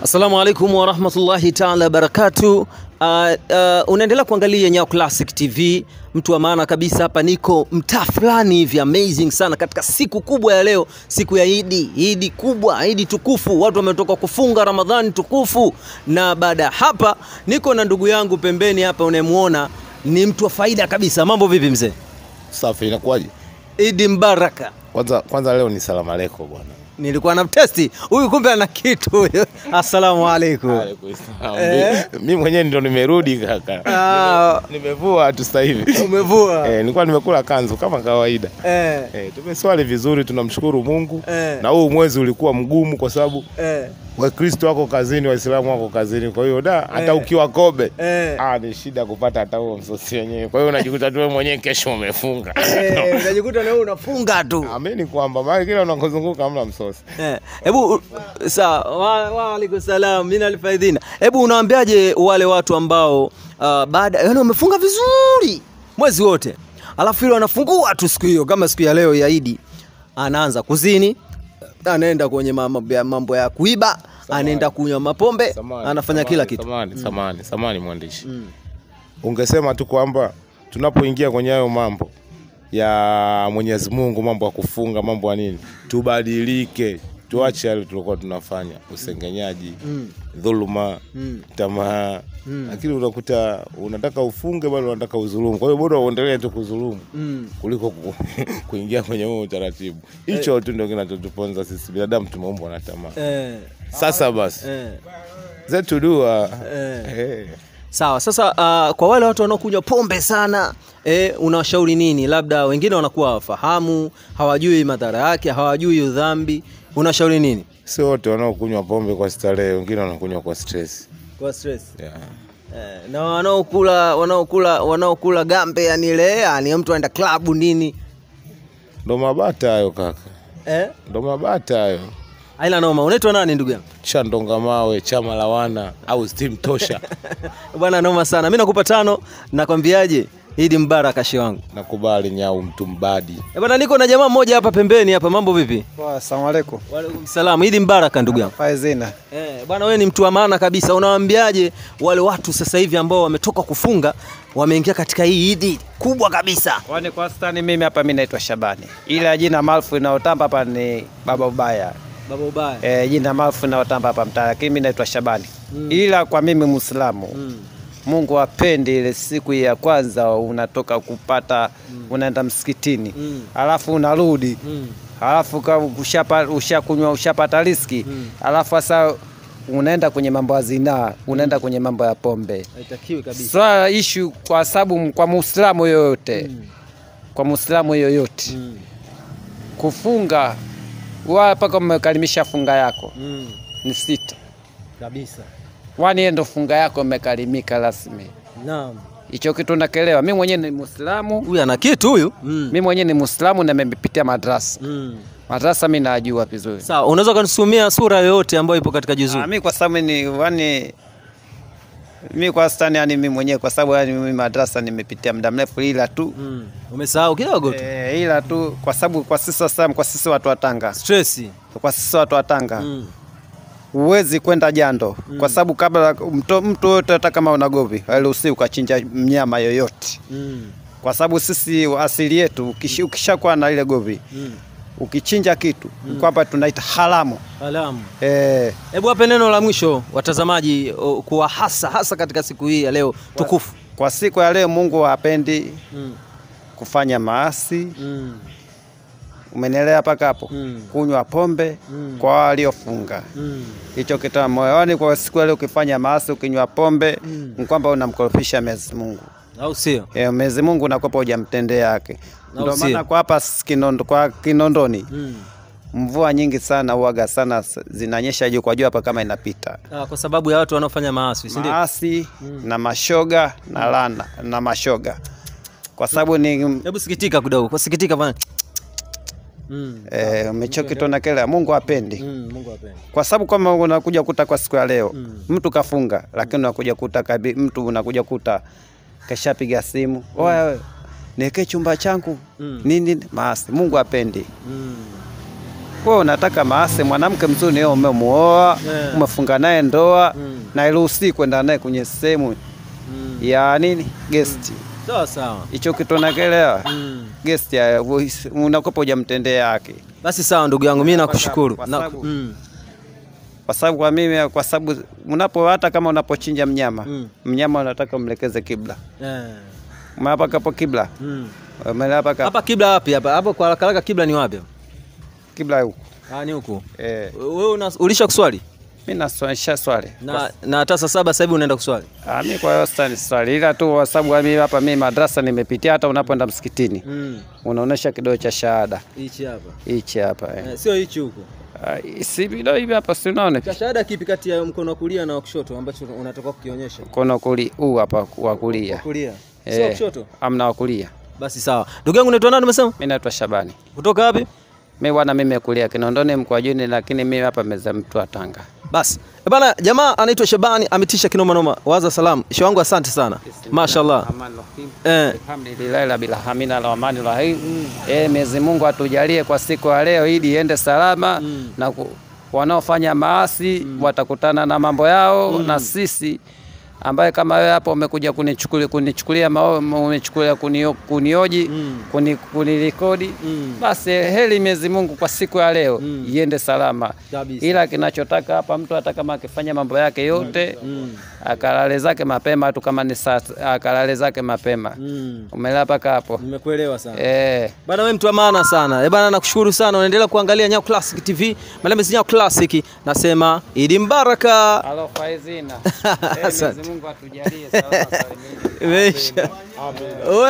Assalamu alaikum wa rahmatullahi ta'ala barakatuh. Unaendelea kuangalia Nyau Classic TV. Mtu wa maana kabisa hapa, niko mtaa fulani hivi amazing sana katika siku kubwa ya leo, siku ya Idi, Idi kubwa, Idi tukufu. Watu wametoka kufunga Ramadhani tukufu, na baada hapa niko na ndugu yangu pembeni hapa unayemuona ni mtu wa faida kabisa. Mambo vipi mzee? Safi, inakuaje? Idi mbaraka. Kwanza leo ni salamu alaykum bwana. Nilikuwa na testi huyu, kumbe ana kitu huyu. Assalamu alaikum. Alaikum salam. Mimi mwenyewe ndo nimerudi kaka. Nimevua tu sasa hivi. Umevua? Nilikuwa nimekula kanzu kama kawaida. Tumeswali vizuri, tunamshukuru Mungu. Na huu mwezi ulikuwa mgumu kwa sababu Wakristo wako kazini, Waislamu wako kazini. Kwa hiyo da hata ukiwa kobe ni shida kupata hata huo msosi wenyewe. Kwa hiyo unajikuta tu wewe mwenyewe kesho umefunga. Unajikuta leo unafunga tu. Amini kwamba maana kila unakozunguka hamna msosi. Hebu sawa, wa alaykum salam min alfaidina. Hebu unawaambiaje wale watu ambao baada yani wamefunga vizuri mwezi wote, alafu ile wanafungua tu siku hiyo kama siku ya leo ya Idi, anaanza kuzini, anaenda kwenye mambo ya kuiba, anaenda kunywa mapombe, anafanya kila kitu. Samahani mwandishi. Ungesema tu kwamba tunapoingia kwenye hayo mambo ya Mwenyezi Mungu, mambo ya kufunga, mambo ya nini, tubadilike, tuache yale tulikuwa tunafanya, usengenyaji, dhuluma, tamaa. Lakini unakuta unataka ufunge bado unataka udhulumu. Kwa hiyo bora uendelee tu kudhulumu kuliko kuingia kwenye huo utaratibu. Hicho tu ndio kinachotuponza sisi binadamu, tumeumbwa na tamaa. Sasa basi zetu dua. Sawa, sasa kwa wale watu wanaokunywa pombe sana, unawashauri nini? Labda wengine wanakuwa hawafahamu, hawajui madhara yake, hawajui udhambi. Unashauri nini? Sio wote wanaokunywa pombe kwa starehe, wengine wanakunywa kwa stress. Kwa stress. Yeah. Na wanaokula gambe yani ile, yani mtu anaenda club nini? Ndo mabata hayo kaka. Ndo mabata hayo. Haina noma. Unaitwa nani ndugu yangu? Chandonga Mawe, Chama la Wana au Steam Tosha. Bwana noma sana. Mimi nakupa 5, nakwambiaje? Idi mbaraka shehe wangu. Nakubali Nyau mtu mbadi. Bwana niko na jamaa mmoja hapa pembeni hapa. Mambo vipi? Poa, asalamu alaykum. Wa alaykum salam. Idi mbaraka ndugu yangu. Faizina. Bwana wewe ni mtu wa maana kabisa. Unawaambiaje wale watu sasa hivi ambao wametoka kufunga, wameingia katika hii Idi kubwa kabisa? Kwani kwa stani mimi hapa mimi naitwa Shabani. Ila jina maarufu linalotamba hapa ni Baba Ubaya. Baba Ubaya. Jina maarufu linalotamba hapa mtaa, lakini mimi naitwa Shabani. Ila kwa mimi Muislamu. Mungu apendi ile siku ya kwanza unatoka kupata unaenda msikitini, alafu unarudi, alafu ushakunywa ushapata riski, alafu sasa unaenda kwenye mambo ya zinaa, unaenda kwenye mambo ya pombe. Haitakiwi kabisa. Swala issue kwa sababu kwa Muislamu yoyote, kwa Muislamu yoyote kufunga mpaka umekalimisha funga yako ni 6 kabisa. Wani ndo funga yako imekalimika rasmi. Naam. Hicho kitu nakelewa. Mimi mwenyewe ni Muislamu. Huyu ana kitu huyu. Mimi mwenyewe ni Muislamu na nimepitia madrasa. Madrasa mimi najua vizuri. Sawa, unaweza kunisomea sura yoyote ambayo ipo katika juzuu? Mimi kwa sababu ni wani mimi kwa stani yani mimi mwenyewe kwa sababu yani mimi madrasa nimepitia muda mrefu ila tu. Umesahau kidogo tu. Ila tu kwa sababu kwa sisi sasa, kwa sisi watu wa Tanga. Stress. Kwa sisi watu wa Tanga. Huwezi kwenda jando kwa sababu kabla mtu yote hata kama una govi hairuhusiwi ukachinja mnyama yoyote. Kwa sababu sisi asili yetu ukishakuwa na ile govi ukichinja kitu kwamba tunaita haramu. Haramu. Hebu wape neno la mwisho watazamaji kwa hasa katika siku hii ya leo tukufu. Kwa siku ya leo Mungu hapendi kufanya maasi. Umenielewa paka hapo? Kunywa pombe kwa waliofunga. Hicho kitu moyoni kwa siku ile ukifanya maasi ukinywa pombe ni kwamba unamkorofisha Mwenyezi Mungu. Au sio? Mwenyezi Mungu unakopa hujamtendea yake. Ndio maana kwa hapa kwa Kinondoni mvua nyingi sana huaga sana zinanyesha juu kwa juu hapa kama inapita. Kwa sababu ya watu wanaofanya maasi, si ndio? Maasi na mashoga na lana na mashoga. Kwa sababu ni hebu sikitika kidogo. Kwa sikitika bwana. Umechoki tona kila Mungu hapendi. Mungu hapendi. Kwa sababu kama unakuja kuta kwa siku ya leo mtu kafunga, lakini unakuja kuta mtu unakuja kuta kashapiga simu. Oya, niweke chumba changu. Nini maasi. Mungu hapendi. Wewe unataka maasi, mwanamke mzuri wewe umemuoa, umefunga naye ndoa, na iruhusi kwenda naye kwenye sehemu ya nini? Guest. Sawa sawa. Hicho kitu naelewa. Guest unakopa hujamtendea haki. Basi sawa ndugu yangu, mimi nakushukuru. Kwa sababu kwa mimi, kwa sababu unapo hata kama unapochinja mnyama, mnyama unataka umlekeze kibla. Hapa hapo kibla. Hapa hapa kibla wapi hapa? Hapo kwa haraka kibla ni wapi? Kibla huko. Ah, ni huko. Wewe ulisha kuswali? Mimi naswalisha swali. Na hata saa 7 sasa hivi unaenda kuswali? Ah, mimi kwa wastani swali. Ila tu kwa sababu mimi hapa mimi madrasa nimepitia, hata unapoenda msikitini. Unaonesha kidole cha shahada. Hichi hapa. Hichi hapa. Sio hichi huko. Si ndio hivi hapa, si unaona? Cha shahada kipi kati ya mkono wa kulia na wa kushoto ambacho unatoka kukionyesha? Mkono huu hapa wa kulia. Kulia. Sio kushoto? Amna wa kulia. Basi sawa. Ndugu yangu unaitwa nani umesema? Mimi naitwa Shabani. Kutoka wapi? Mimi bwana mimi nimekulia Kinondoni Mkwajuni, lakini mimi hapa meza mtu wa Tanga. Basi. Bana jamaa anaitwa Shabani ametisha kinoma noma. Waza salamu. Shehe wangu asante sana. Mashaallah. Alhamdulillah rabbil alamin arrahmanir rahim. Mwenyezi Mungu atujalie kwa siku ya leo ili iende salama, na wanaofanya maasi watakutana na mambo yao, na sisi ambaye kama wewe hapo umekuja kunichukulia umenichukulia kunioji, kunirekodi, basi heri Mwenyezi Mungu kwa siku ya leo iende salama. Kabisa. Ila kinachotaka hapa mtu hata kama akifanya mambo yake yote akalale zake mapema tu, kama ni saa akalale zake mapema. Umeelewa paka hapo? Nimekuelewa sana. Bana wewe mtu wa maana sana. Bana nakushukuru sana. Unaendelea kuangalia Nyau Classic TV. Maleme si Nyau Classic. Nasema Idi Mbaraka. Alo faizina. Mwenyezi Mungu atujalie salama salimini. Imeisha. Amen.